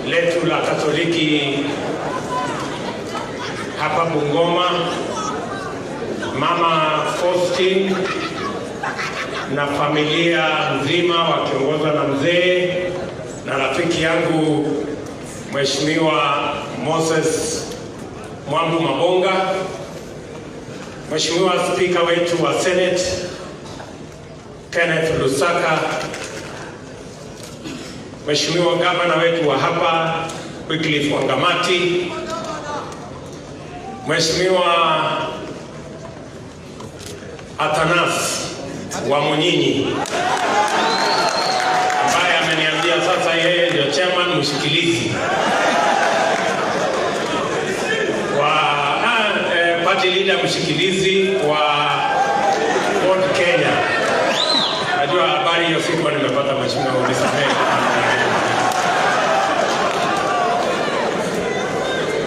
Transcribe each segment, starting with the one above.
letu la Katoliki hapa Bungoma, Mama Faustin na familia nzima wakiongozwa na mzee na rafiki yangu Mheshimiwa Moses Mwambu Mabonga, Mheshimiwa Spika wetu wa Senate Kenneth Lusaka, Mheshimiwa Gavana wetu wa hapa Wycliffe Wangamati, Mheshimiwa Atanas wa Munyinyi ambaye ameniambia sasa yeye ndio chairman mshikilizi wa party leader mshikilizi wa Ford Kenya. Najua habari hiyo sikuwa nimepata, mheshimiwa, unisamehe.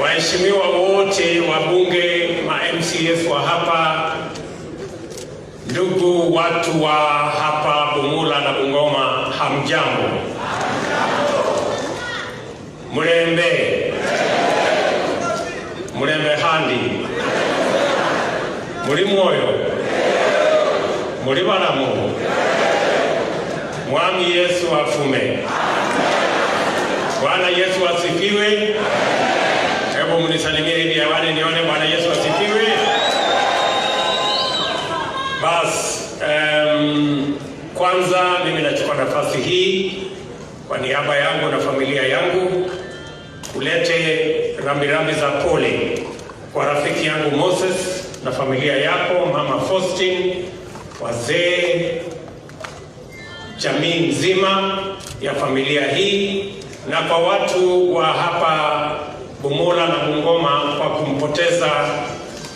Waheshimiwa wote wabunge, ma MCS wa hapa, ndugu watu wa hapa Bumula na Bungoma, hamjambo? Mulembe, mulembe handi, muli mwoyo, muli balamu. Mwami Yesu afume. Bwana Yesu asifiwe. Hebu mnisalimie hivi hewani nione. Bwana Yesu asifiwe. Bas, kwanza mimi nachukua nafasi hii kwa niaba yangu na familia yangu kulete rambirambi za pole kwa rafiki yangu Moses na familia yako, Mama Faustin, wazee, jamii nzima ya familia hii na kwa watu wa hapa Bumula na Bungoma kwa kumpoteza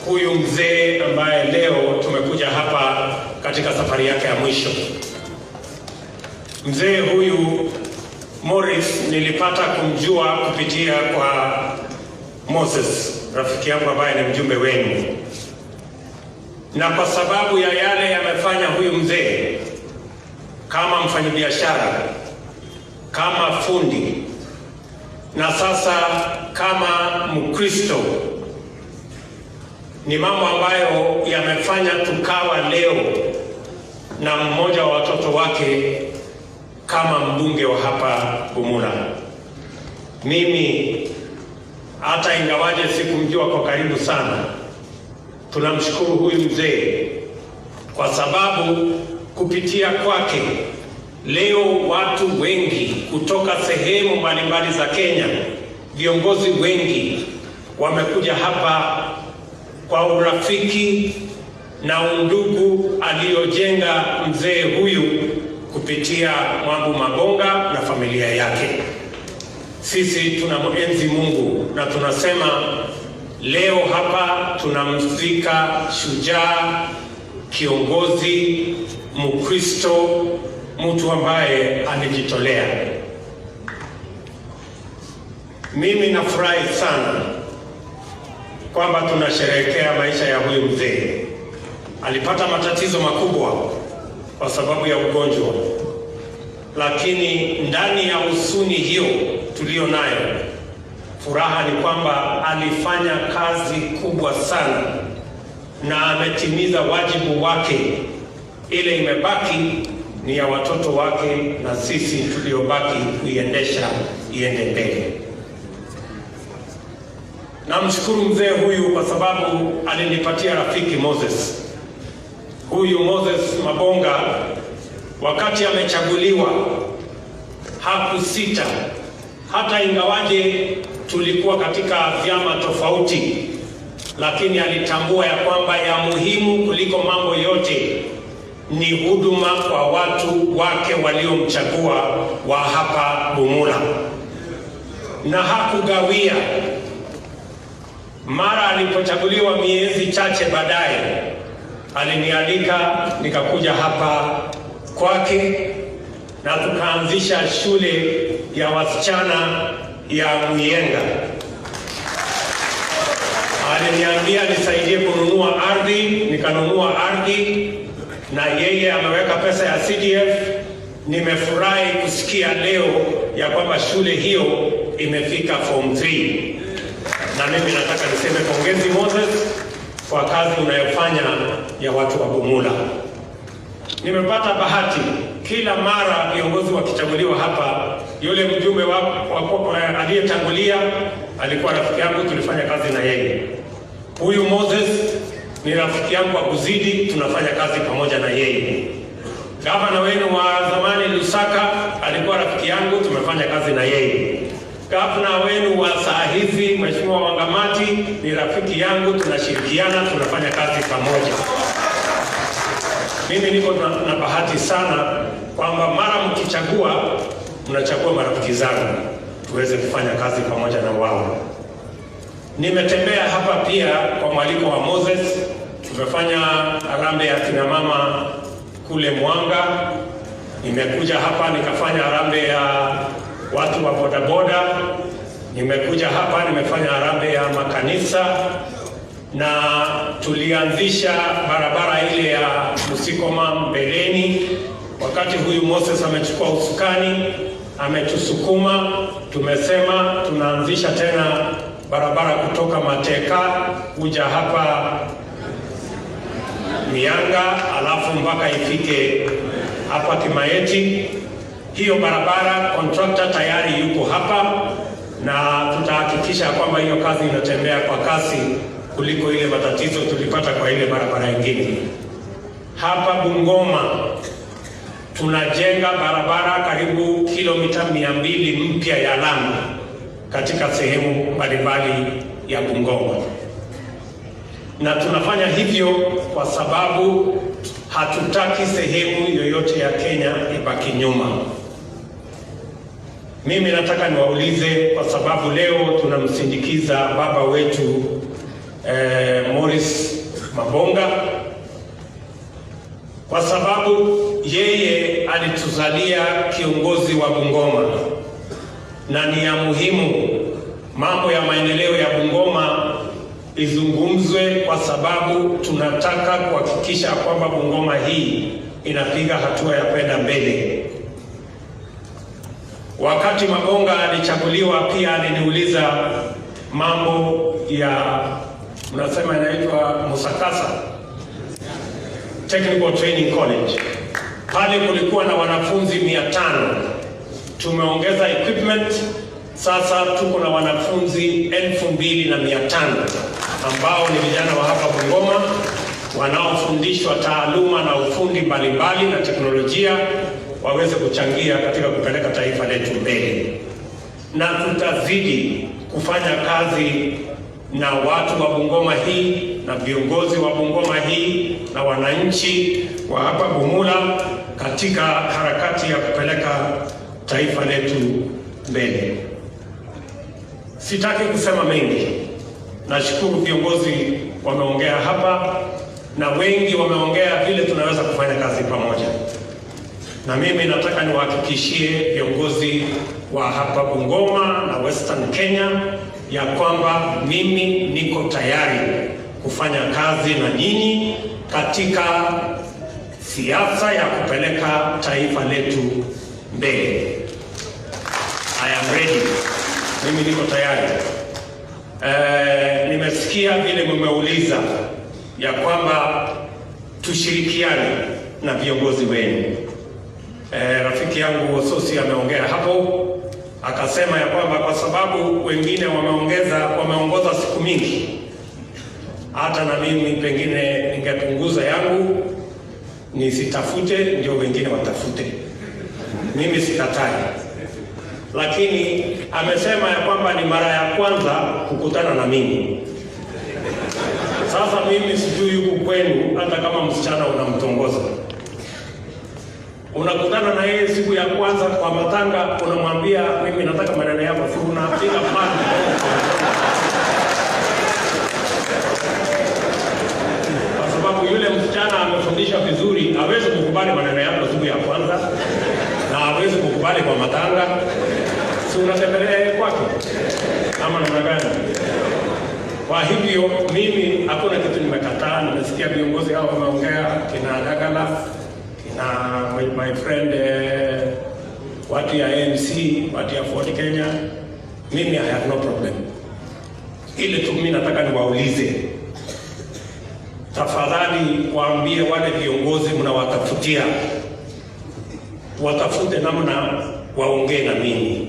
huyu mzee ambaye leo tumekuja hapa katika safari yake ya mwisho. Mzee huyu Morris nilipata kumjua kupitia kwa Moses, rafiki yangu ambaye ni mjumbe wenu, na kwa sababu ya yale yamefanya huyu mzee kama mfanyabiashara, kama fundi na sasa kama Mkristo, ni mambo ambayo yamefanya tukawa leo na mmoja wa watoto wake kama mbunge wa hapa Bumula. Mimi hata ingawaje sikumjua kwa karibu sana, tunamshukuru huyu mzee kwa sababu kupitia kwake leo watu wengi kutoka sehemu mbalimbali za Kenya, viongozi wengi wamekuja hapa kwa urafiki na undugu aliyojenga mzee huyu kupitia Mwambu Mabonga na familia yake. Sisi tunamuenzi Mungu na tunasema leo hapa tunamzika shujaa, kiongozi Mkristo, mtu ambaye alijitolea. Mimi nafurahi sana kwamba tunasherehekea maisha ya huyu mzee. Alipata matatizo makubwa kwa sababu ya ugonjwa, lakini ndani ya huzuni hiyo tuliyo nayo, furaha ni kwamba alifanya kazi kubwa sana na ametimiza wajibu wake. Ile imebaki ni ya watoto wake na sisi tuliobaki kuiendesha iende mbele. Namshukuru mzee huyu kwa sababu alinipatia rafiki Moses. Huyu Moses Mabonga wakati amechaguliwa hakusita, hata ingawaje tulikuwa katika vyama tofauti, lakini alitambua ya kwamba ya muhimu kuliko mambo yote ni huduma kwa watu wake waliomchagua wa hapa Bumula, na hakugawia. Mara alipochaguliwa miezi chache baadaye, alinialika nikakuja hapa kwake na tukaanzisha shule ya wasichana ya Muyenga. Aliniambia nisaidie kununua ardhi, nikanunua ardhi na yeye ameweka pesa ya CDF. Nimefurahi kusikia leo ya kwamba shule hiyo imefika form 3, na mimi nataka niseme pongezi, Moses, kwa kazi unayofanya ya watu wa Bumula. Nimepata bahati kila mara viongozi wakichaguliwa hapa, yule mjumbe wa aliyetangulia alikuwa rafiki yangu, tulifanya kazi na yeye. Huyu Moses ni rafiki yangu wa kuzidi, tunafanya kazi pamoja na yeye. Gavana wenu wa zamani Lusaka alikuwa rafiki yangu, tumefanya kazi na yeye. Gavana wenu wa saa hizi, Mheshimiwa Wangamati, ni rafiki yangu, tunashirikiana, tunafanya kazi pamoja. Mimi niko na bahati sana kwamba mara mkichagua, mnachagua marafiki zangu tuweze kufanya kazi pamoja na wao. Nimetembea hapa pia kwa mwaliko wa Moses, tumefanya harambee ya kina mama kule Mwanga. Nimekuja hapa nikafanya harambee ya watu wa bodaboda. Nimekuja hapa nimefanya harambee ya makanisa na tulianzisha barabara ile ya Musikoma mbeleni. Wakati huyu Moses amechukua usukani, ametusukuma, tumesema tunaanzisha tena barabara kutoka Mateka kuja hapa Mianga, alafu mpaka ifike hapa Kimaeti. Hiyo barabara, contractor tayari yuko hapa, na tutahakikisha kwamba hiyo kazi inatembea kwa kasi kuliko ile matatizo tulipata kwa ile barabara nyingine. Hapa Bungoma tunajenga barabara karibu kilomita 200 mpya ya lami katika sehemu mbalimbali ya Bungoma, na tunafanya hivyo kwa sababu hatutaki sehemu yoyote ya Kenya ibaki nyuma. Mimi nataka niwaulize, kwa sababu leo tunamsindikiza baba wetu Morris Mabonga, kwa sababu yeye alituzalia kiongozi wa Bungoma, na ni ya muhimu mambo ya maendeleo ya Bungoma izungumzwe, kwa sababu tunataka kuhakikisha kwamba Bungoma hii inapiga hatua ya kwenda mbele. Wakati Mabonga alichaguliwa, pia aliniuliza mambo ya, mnasema inaitwa Musakasa Technical Training College. Pale kulikuwa na wanafunzi 500. Tumeongeza equipment, sasa tuko na wanafunzi 2500 ambao ni vijana wa hapa Bungoma wanaofundishwa taaluma na ufundi mbalimbali na teknolojia waweze kuchangia katika kupeleka taifa letu mbele, na tutazidi kufanya kazi na watu wa Bungoma hii na viongozi wa Bungoma hii na wananchi wa hapa Bumula katika harakati ya kupeleka taifa letu mbele. Sitaki kusema mengi. Nashukuru viongozi wameongea hapa na wengi wameongea vile tunaweza kufanya kazi pamoja. Na mimi nataka niwahakikishie viongozi wa hapa Bungoma na Western Kenya ya kwamba mimi niko tayari kufanya kazi na nyinyi katika siasa ya kupeleka taifa letu mbele. I am ready. Mimi niko tayari. Nimesikia vile mmeuliza ya kwamba tushirikiane na viongozi wenu. Rafiki yangu Sosi ameongea hapo akasema ya kwamba kwa sababu wengine wameongoza siku mingi, hata na mimi pengine ningepunguza yangu nisitafute, ndio wengine watafute. Mimi sikatai, lakini amesema ya kwamba ni mara ya kwanza kukutana na mimi. Sasa mimi sijui huku kwenu, hata kama msichana unamtongoza, unakutana na yeye siku ya kwanza kwa matanga, unamwambia mimi nataka maneno yako, si unapiga plan? Kwa sababu yule msichana amefundisha vizuri, hawezi kukubali maneno yako siku ya kwanza na hawezi kukubali kwa matanga. Si unatembelea yeye kwake ama namna gani? Kwa hivyo mimi hakuna kitu nimekataa. Nimesikia viongozi hao wameongea, kina Dagala, kina my friend Watu ya ANC, watu ya Ford Kenya, mimi I have no problem. Ile tu mimi nataka niwaulize, tafadhali waambie wale viongozi mnawatafutia, watafute namna waongee na mimi,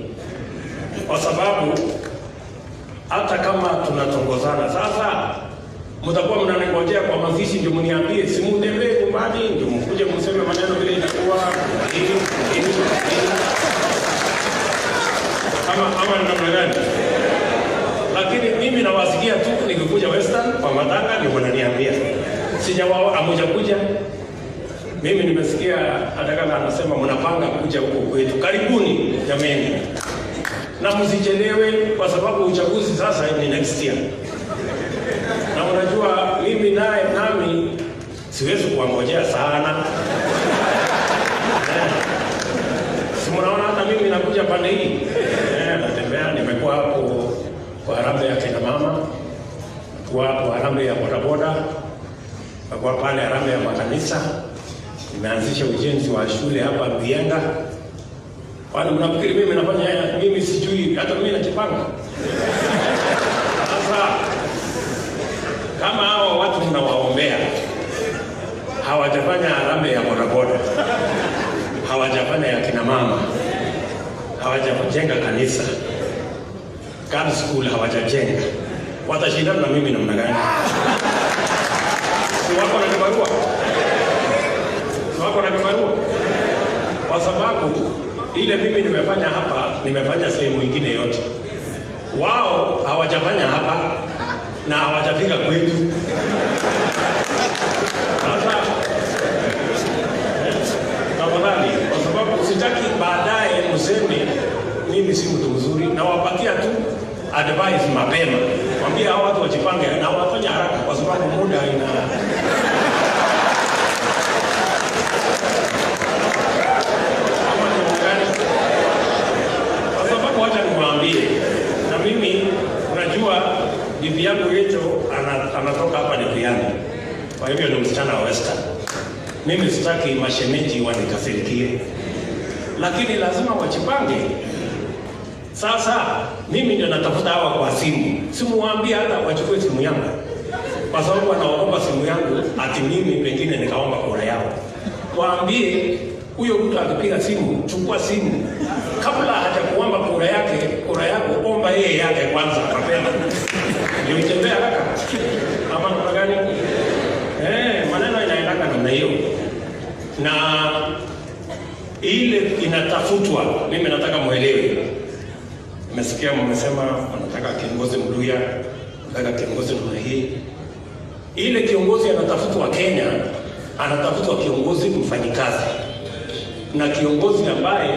kwa sababu hata kama tunatongozana sasa, mtakuwa mnaningojea kwa mazishi ndio mniambie, si mtembee nyumbani ndio mkuje mseme maneno vile inakuwa nini nini nini, ama ni namna gani? Lakini mimi nawasikia tu nikikuja Western kwa matanga ndio mnaniambia, sijawa hamujakuja. Mimi nimesikia hata kama anasema mnapanga kuja huko kwetu. Karibuni jameni, na msichelewe, kwa sababu uchaguzi sasa ni next year, na unajua mimi naye nami siwezi kuwangojea sana. Si mnaona hata mimi nakuja pande hii, natembea, nimekuwa hapo kwa harambee ya kina mama, kuwa hapo harambee ya bodaboda, nimekuwa pale harambee ya makanisa, nimeanzisha ujenzi wa shule hapa Bienga. Kwani mnafikiri mimi nafanya haya? Mimi sijui hata mimi najipanga. Sasa kama hawa watu mnawaombea hawajafanya harambee ya bodaboda, hawajafanya ya kina mama, hawajajenga kanisa, girls school hawajajenga, watashindana na mimi namna gani? Si wako na kibarua? Si wako na kibarua? Kwa sababu ile mimi nimefanya hapa, nimefanya sehemu ingine yote. Wao hawajafanya hapa na hawajafika kwetu. Sasa tafadhali, kwa sababu sitaki baadaye mseme mimi si mtu mzuri, nawapatia tu advice mapema, mwambie hao watu wajipange na wafanye haraka, kwa sababu muda ina Ama ni gani? Kwa sababu wacha niwaambie, na mimi unajua bibi yangu Rachel anatoka hapa Likuyani, kwa hivyo ni msichana wa Western. Mimi sitaki mashemeji wanikasirikie, lakini lazima wajipange. Sasa mimi ndio natafuta hawa kwa simu, simuwaambie hata wachukue simu yangu, kwa sababu wanaogopa simu yangu ati mimi pengine nikaomba kura yao. Waambie huyo mtu akipiga simu, chukua simu kabla hajakuomba kura yake, kura yako omba yeye yake kwanza mapema, ndio itembee haraka. Ama namna gani? Maneno inaendaka namna hiyo, na ile inatafutwa. Mimi nataka muelewe. Nimesikia mmesema wanataka kiongozi Mluya, wanataka kiongozi namna hii. Ile kiongozi anatafutwa Kenya, anatafutwa kiongozi mfanyikazi na kiongozi ambaye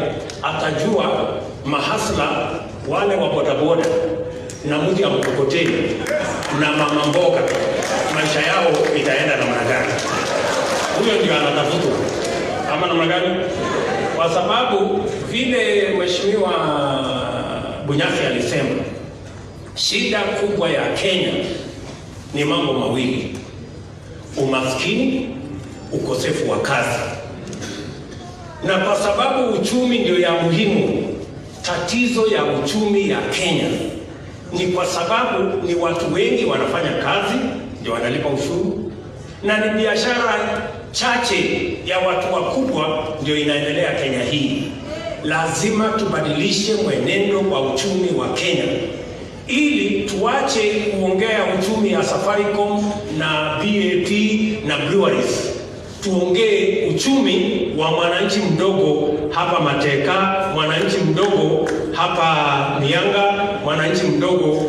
atajua mahustler wale wa bodaboda na mtu ya mkokoteni na mama mboga, maisha yao itaenda namna gani? Huyo ndio anatafutwa, ama namna gani? Kwa sababu vile Mheshimiwa Bunyasi alisema, shida kubwa ya Kenya ni mambo mawili: umaskini, ukosefu wa kazi. Na kwa sababu uchumi ndio ya muhimu, tatizo ya uchumi ya Kenya ni kwa sababu ni watu wengi wanafanya kazi ndio wanalipa ushuru, na ni biashara chache ya watu wakubwa ndio inaendelea Kenya hii. Lazima tubadilishe mwenendo wa uchumi wa Kenya ili tuache kuongea uchumi ya Safaricom na BAT na breweries, tuongee uchumi wa mwananchi mdogo hapa Mateka, mwananchi mdogo hapa Mianga, mwananchi mdogo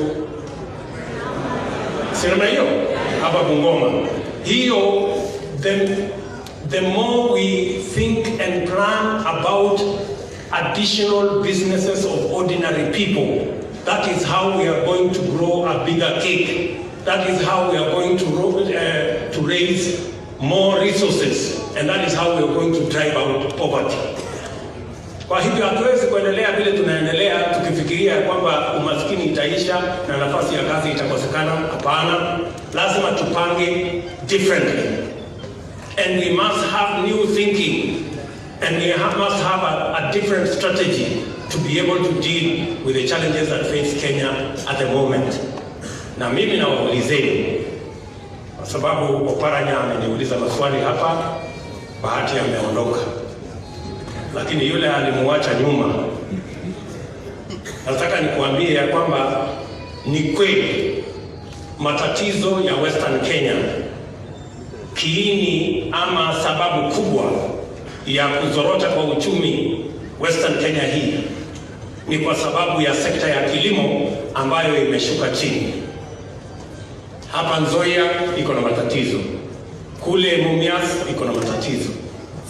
sema hiyo hapa Bungoma. Hiyo the more we think and plan about additional businesses of ordinary people, that is how we are going to grow a bigger cake. That is how we are going to raise more resources, and that is how we are going to drive out poverty. Kwa hivyo hatuwezi kuendelea vile tunaendelea tukifikiria kwamba umaskini itaisha na nafasi ya kazi itakosekana. Hapana, lazima tupange differently and we must have new thinking. And we must have a different strategy to be able to deal with the challenges that face Kenya at the moment. Na mimi nawaulizeni, kwa sababu Oparanya ameniuliza maswali hapa, Bahati ameondoka, lakini yule alimuacha nyuma. Nataka nikuambie ya kwamba ni kweli matatizo ya Western Kenya, kiini ama sababu kubwa ya kuzorota kwa uchumi Western Kenya hii ni kwa sababu ya sekta ya kilimo ambayo imeshuka chini. Hapa Nzoia iko na matatizo, kule Mumias iko na matatizo,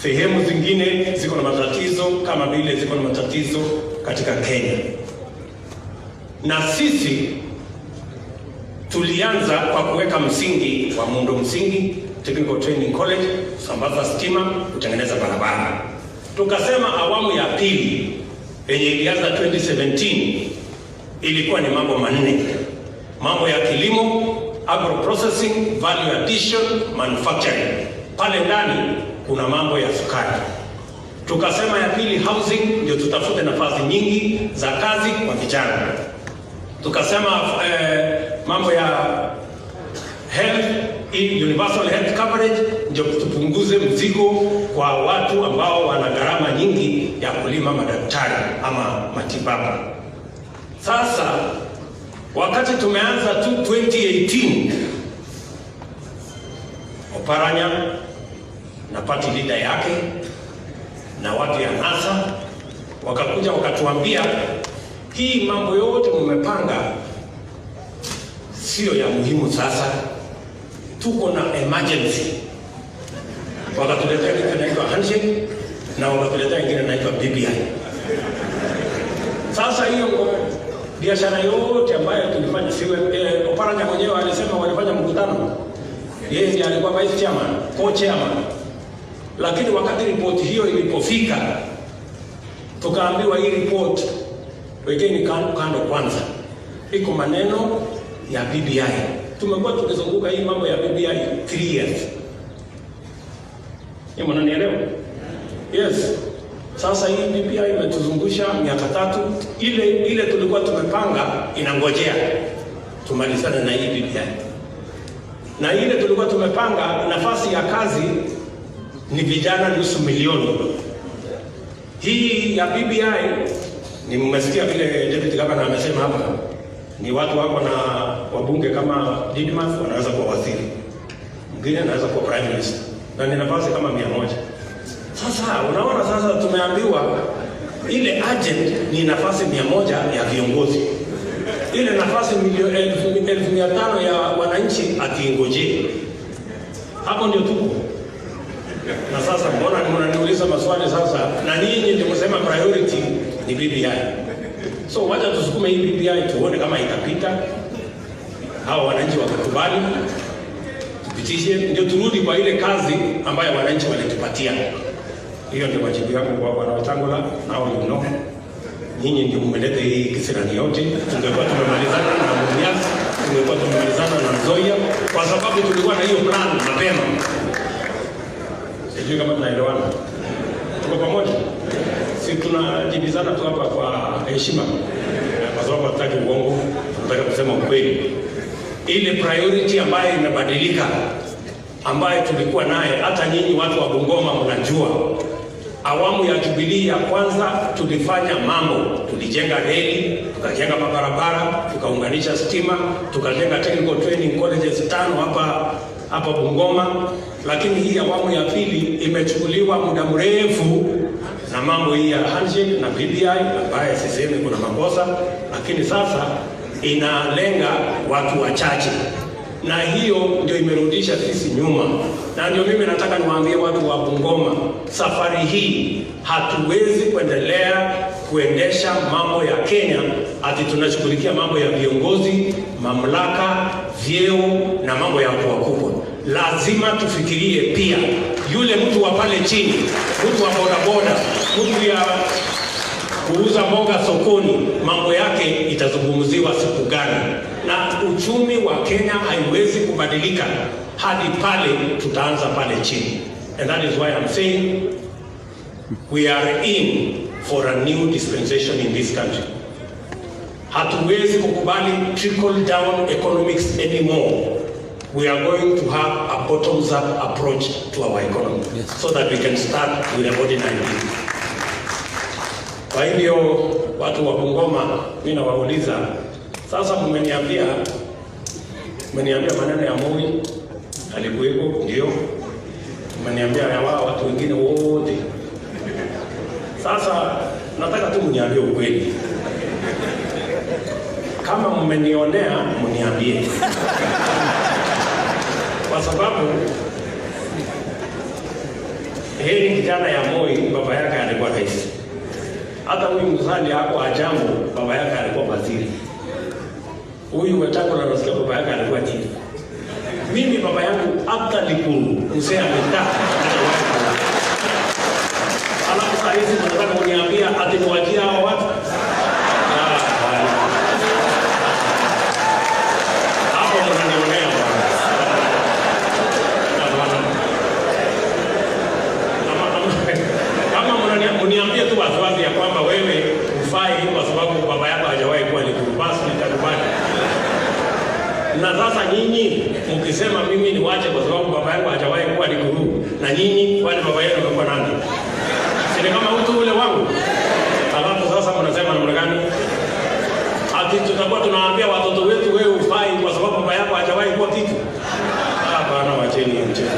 sehemu zingine ziko na matatizo kama vile ziko na matatizo katika Kenya. Na sisi tulianza kwa kuweka msingi wa muundo msingi, Technical Training College, kusambaza stima, kutengeneza barabara. Tukasema awamu ya pili yenye ilianza 2017 ilikuwa ni mambo manne: mambo ya kilimo, agro processing, value addition, manufacturing. Pale ndani kuna mambo ya sukari. Tukasema ya pili housing, ndio tutafute nafasi nyingi za kazi kwa vijana. Tukasema mambo ya health, universal health coverage, ndio tupunguze mzigo kwa watu ambao wana gharama nyingi ya kulipa madaktari ama matibabu. Sasa wakati tumeanza tu 2018, Oparanya na party leader yake na watu ya NASA wakakuja wakatuambia, hii mambo yote mmepanga sio ya muhimu sasa, tuko na emergency. Wakatuletea kitu inaitwa handshake na wakatuletea ingine inaitwa BBI. Sasa hiyo biashara yote ambayo tulifanya, siwe Oparanya mwenyewe alisema walifanya mkutano, yeye ndiye alikuwa vice chairman, co-chairman. Lakini wakati ripoti hiyo ilipofika, tukaambiwa hii report wekeni kando, kando kwanza, iko maneno ya BBI. Tumekuwa tukizunguka hii mambo ya BBI 3 years. Ni mnanielewa? Yes. Sasa hii BBI imetuzungusha miaka 3. Ile ile tulikuwa tumepanga inangojea tumalizane na hii BBI, na ile tulikuwa tumepanga nafasi ya kazi ni vijana 500,000. Hii ya BBI ni mmesikia vile Deputy Governor amesema hapa, ni watu wako na wabunge kama Didmas wanaweza kuwa waziri, mwingine anaweza kuwa prime minister, na ni nafasi kama 100. Sasa unaona, sasa tumeambiwa ile urgent ni nafasi 100 ya viongozi, ile nafasi 500,000 ya wananchi atiingojee. Hapo ndio tuko na sasa. Mbona mnaniuliza maswali sasa, na nyinyi ndio msema priority ni BBI. So wacha tusukume hii BBI tuone kama itapita, hawa wananchi wakakubali, tupitishe, ndio turudi kwa ile kazi ambayo wananchi walitupatia. Hiyo ndio majibu yangu kwa Bwana Wetangula. Now you know. Nyinyi ndio mmeleta hii kisirani yote. Tungekuwa tumemalizana na Mumias, tungekuwa tumemalizana na Nzoia, kwa sababu tulikuwa na hiyo plan mapema. Sijui kama tunaelewana. Tuko pamoja? Si tunajibizana tu hapa kwa heshima, kwa sababu hatutaki uongo, tunataka kusema ukweli. Ile priority ambayo imebadilika, ambayo tulikuwa naye, hata nyinyi watu wa Bungoma mnajua, awamu ya Jubilee ya kwanza tulifanya mambo, tulijenga reli, tukajenga mabarabara, tukaunganisha stima, tukajenga technical training colleges 5 hapa hapa Bungoma. Lakini hii awamu ya pili imechukuliwa muda mrefu na mambo hii ya handshake na BBI, ambaye sisemi kuna makosa, lakini sasa inalenga watu wachache, na hiyo ndio imerudisha sisi nyuma. Na ndio mimi nataka niwaambie watu wa Bungoma, safari hii hatuwezi kuendelea kuendesha mambo ya Kenya ati tunashughulikia mambo ya viongozi, mamlaka, vyeo na mambo ya watu wakubwa. Lazima tufikirie pia yule mtu wa pale chini, mtu wa bodaboda, mtu ya kuuza mboga sokoni, mambo yake itazungumziwa siku gani? Na uchumi wa Kenya haiwezi kubadilika hadi pale tutaanza pale chini. And that is why I'm saying We are in for a new dispensation in this country. Hatuwezi kukubali trickle down economics anymore. We are going to have a bottoms up approach to our economy, Yes. so that we can start with the ordinary people. Kwa hivyo watu wa Bungoma, mimi nawauliza sasa, mmeniambia maneno ya Moi alikuweko, ndio mmeniambia ya wao watu wengine wote. Sasa nataka tu mniambie ukweli. Kama mmenionea, mniambie, kwa sababu heri kijana ya Moi, baba yake alikuwa rais. Hata huyu Musalia hapo Ajambo, baba yake alikuwa waziri. Huyu Wetangula nasikia baba yake alikuwa chief. Mimi baba yangu hata Likuru, mzee ametaa. Alafu saa hizi mnataka kuniambia ati niwachie hawa watu? Ah, bwana. Hapo mnanionea, bwana. Hapana. Kama mniambie tu waziwazi ya kwamba wewe hufai kwa sababu baba yako hajawahi kuwa Likuru, basi nitakubali. Na sasa nyinyi mkisema mimi niwache kwa sababu baba yangu hajawahi kuwa Likuru, na nyinyi wale baba yenu wamekuwa nani? Si ni kama utu ule wangu? Alafu sasa mnasema namna gani? Ati tutakuwa tunawaambia watoto wetu wewe hufai kwa sababu baba yako hajawahi kuwa kitu? Hapana, wacheni hiyo mchezo.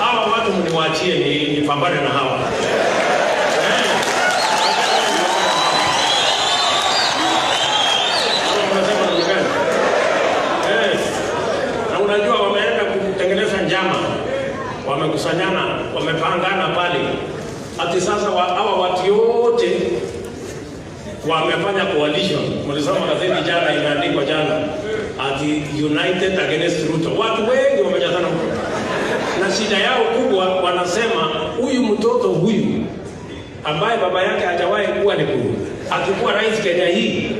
Hawa watu mniwaachie nipambane na hawa. Unasema namna gani? Na unajua wameenda kutengeneza njama, wamekusanyana, wamepangana pale. Ati sasa hawa watu wote wamefanya coalition. Mlisoma gazeti jana, imeandikwa jana ati United Against Ruto. Watu wengi wamejazana huko, na shida yao kubwa wanasema huyu mtoto huyu ambaye baba yake hajawahi kuwa Likuru, akikuwa rais Kenya hii,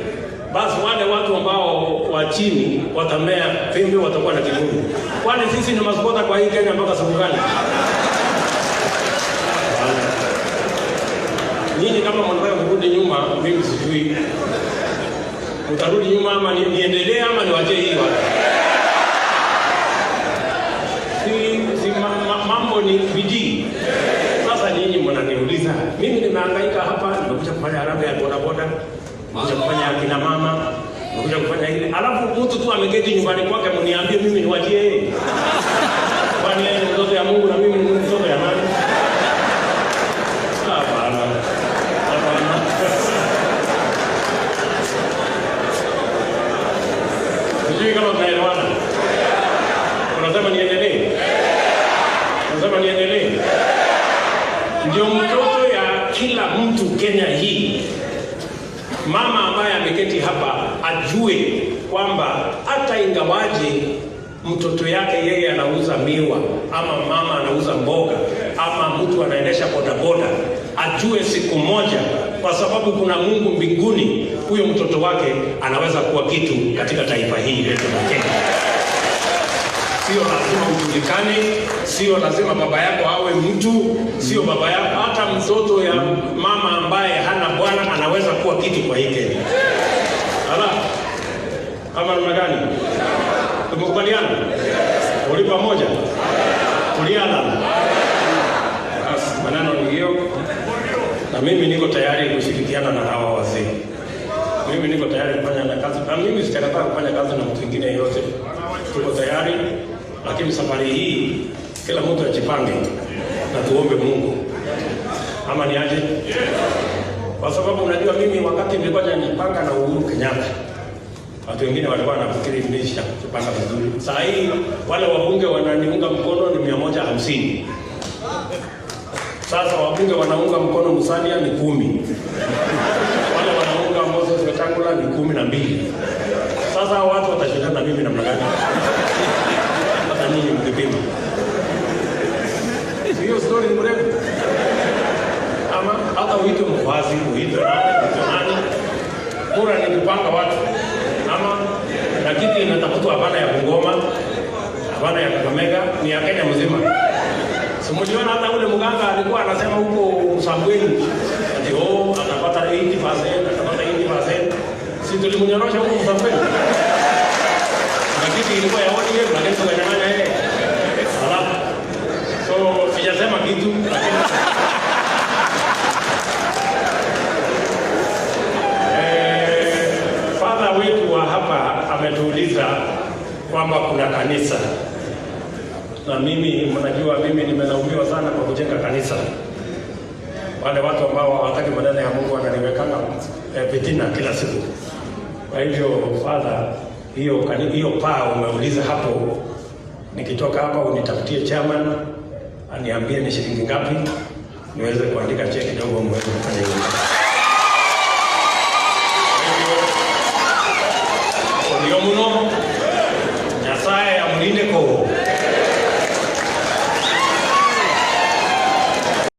basi wale watu ambao wa chini watamea pembe, watakuwa na kiburi. Kwani sisi ni maskota kwa hii Kenya mpaka siku gani? Nyinyi kama mnataka kurudi nyuma, mimi sijui mtarudi nyuma ama niendelee ama niwachie hii watu. Si mambo ni bidii. Sasa nyinyi mnaniuliza, mimi nimehangaika hapa, nimekuja kufanya harambee ya bodaboda, nimekuja kufanya akina mama, nimekuja kufanya ile. Alafu mtu tu ameketi nyumbani kwake mniambie mimi niwachie yeye. Kwani yeye ni mtoto ya Mungu na mimi ni mtoto ya nani? Hapana. Hapana. Sijui kama tunaelewana. Unasema niendelee? Unasema niendelee? Ndio mtoto ya kila mtu Kenya hii. Mama ambaye ameketi hapa ajue kwamba hata ingawaje mtoto yake yeye anauza miwa ama mama anauza mboga ama mtu anaendesha bodaboda, ajue siku moja, kwa sababu kuna Mungu mbinguni, huyo mtoto wake anaweza kuwa kitu katika taifa hili letu la Kenya. Sio lazima ujulikane, sio lazima baba yako awe mtu, sio baba yako, hata mtoto ya mama ambaye hana bwana anaweza kuwa kitu kwa hii Kenya. Ala, kama namna gani? Tumekubaliana? Uli pamoja? Tuliana? Basi maneno ni hiyo, na mimi niko tayari kushirikiana na hawa wazee. Mimi niko tayari kufanya na kazi, na mimi sitakataa kufanya kazi na mtu mwingine yeyote. Tuko tayari, lakini safari hii kila mtu ajipange na tuombe Mungu, ama ni aje? Kwa sababu unajua mimi wakati nilikuwa najipanga na Uhuru Kenyatta, watu wengine walikuwa wanafikiri nimeshajipanga vizuri. Saa hii wale wabunge wananiunga mkono ni 150. Sasa wabunge wanaunga mkono Musalia ni 10. Wale wanaunga Moses Wetangula ni 12. Sasa hao watu watashindana na mimi namna gani? Hata nyinyi mkipima. Hiyo story ni mrefu. Ama hata uitwe mvazi, uitwe nani, uitwe nani. Kura ni kupanga watu. Ama na kiti inatafutwa hapana ya Bungoma, hapana ya Kakamega, ni ya Kenya mzima. So Si mliona hata ule mganga alikuwa anasema huko Msambweni ati, oh, atapata 80%, atapata 80%. Si tulimnyorosha huko Msambweni? Na kiti ilikuwa ya ODM, lakini tukanyang'anya yeye. Alafu so sijasema kitu, lakini father wetu wa hapa ametuuliza kwamba kuna kanisa, na mimi mnajua mimi nimelaumiwa sana kwa kujenga kanisa. Wale watu ambao hawataki maneno ya Mungu wananiwekanga fitina kila siku. Kwa hivyo father, hiyo paa umeuliza hapo, nikitoka hapa unitafutie chairman aniambie ni shilingi ngapi niweze kuandika cheki kidogo mweze kufanya hiyo. Kwa hivyo ndio mno.